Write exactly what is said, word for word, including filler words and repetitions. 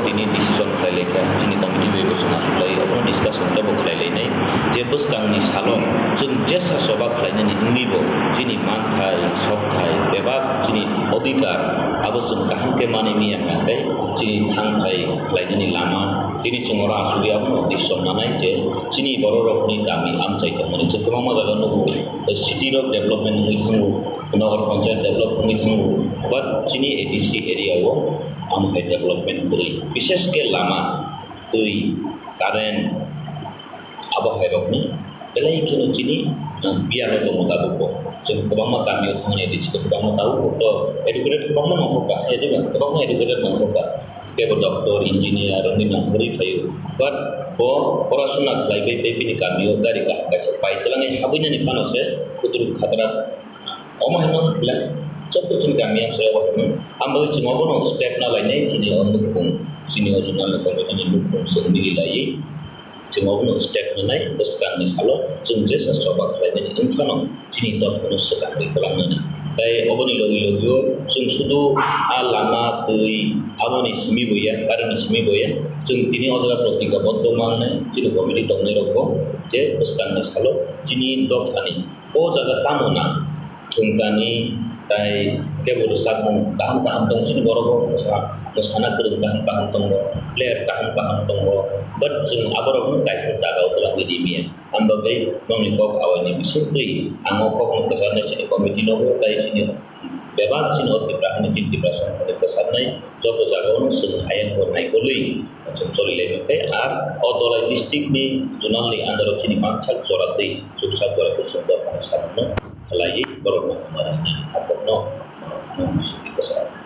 Tini decision khlai laikha, chini committee bai bo chwng achuk lai, obono discussion teibo khlai lainai je bwskangni salo chwng jesa choba khlainani wngwi bo chini manthai, sokthai, bebak chini odhikar abo chwng kaham khe manwi manya hwnkhe chini thangthai khlainani lama tini chwng oro achugwi abono decision nanai je chini bororokni kami amchai tongmani chwng kwbangma jaga nugo, city rok development wngwi thango, Nagar Panchayat develop wngwi thango, but chini A D C area o amo hai development kwrwi, bishesh khe lama, twi, current, abo hai rokni belai kheno chini, uh, biyalo tongmo tabukbo. Chwng kwbangma kamio thangni ri chwng kwbangma tabukbo to educated kwbangma nongkhorkha, hai diba? Kwbangma educated nongkhorkha. Kebo doctor, engineer wngwi nongkhorwi phaio. But bo porasona khlaibai tei bini kamio gari kaham kaisa pai twlangwi habwinani phano se khutruk khatra Omo hino le, joto chini kami amchai omo hino. Ang bagwi chwng obono step na lainai chini o nukhung, chini o chwng ano committee ni nukhung chwng mili laiwi. Chwng obono step nanai bwskangni salo chwng jesa choba khlainani wngphano chini dophano swkangwi kwlangnani. Tai oboni logi logi o chwng sudu a lama, twi, aboni simi boya, current ni simi boya. Chwng tini o jaga protigaboddo mangnai, chini committee tongnai rokbo je bwskangni salo chini dophani O jaga tamo na thwngtani tai kebo rwchapmung kaham kaham tong chini borok o mwsa-, mwsana kwrwng kaham kaham tongo, player kaham kaham tongo, but chwng aborokno kaisa jaga o twlangwi rimya. Ang bagwi nokni kok awaini bisingtwi ang o kokno kwcharnai chini committee nogo tai chini bebak chini o Tipra hani chini Tiprasa hani kwcharnai joto jaga o chwng ayang bo naikolwi. Chwng choli lai mankhe, ar o Dholai district ni zonal ni under o chini mansak jora twi chuksa jora twi chwng dophani samung no khlaiwi borok no hamari hwnwi haphang no, uh, mung bisingtwi kwcharo.